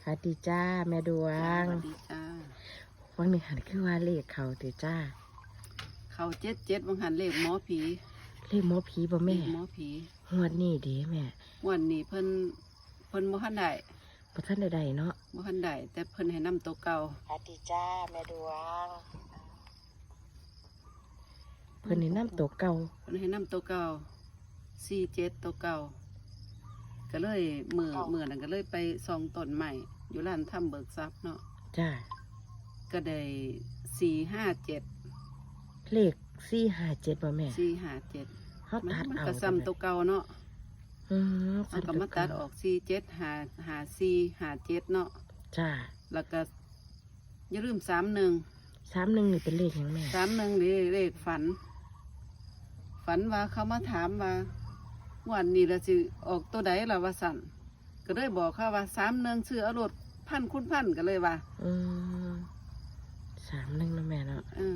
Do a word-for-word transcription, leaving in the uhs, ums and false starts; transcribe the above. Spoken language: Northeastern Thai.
สวัสดีจ้า แม่ดว จ้าง สวัสดีจ้า วังหนึ่งหันคือว่าเลขเขาติจ้า เขาเจ็ดเจ็ด วังหันเลขหมอผี เลขหมอผีบ่แม่ เลขหมอผี งวดนี้เด้แม่ งวดนี้เพิ่น เพิ่นบ่ทันได้ บ่ทันได้ได้เนาะ บ่ทันได้ แต่เพิ่นให้นำตัวเก่า สวัสดีจ้า แม่ดวง เพิ่นให้นำตัวเก่า เพิ่นให้นำตัวเก่า สี่เจ็ด ตัวเก่า ก็เลยมื้อ เก่า มื้อนั้นก็เลยไปส่องต้นไม้อยู่ร้านทำเบิกทรัพย์เนาะ จ้า ก็ได้ สี่ห้าเจ็ด เลข สี่ห้าเจ็ด บ่แม่ สี่ห้าเจ็ด เฮาตัดเอา มันก็ซ้ำตัวเก่าเนาะ อืม เฮาก็มาตัดออก สี่เจ็ด ห้า ห้าสี่ ห้าเจ็ด เนาะ จ้า แล้วก็ อย่าลืม สามหนึ่ง สามหนึ่ง นี่เป็นเลขหยังแม่ สามหนึ่ง นี่เลขฝัน ฝันว่าเขามาถามว่า งวดนี้ละสิออกตัวใดล่ะ ว่าซั่น ก็เลยบอกเขาว่า สามหนึ่ง ซื้อเอาโลด พันคูณพัน ก็เลยว่า อืม สามหนึ่ง เนาะแม่เนาะ เออ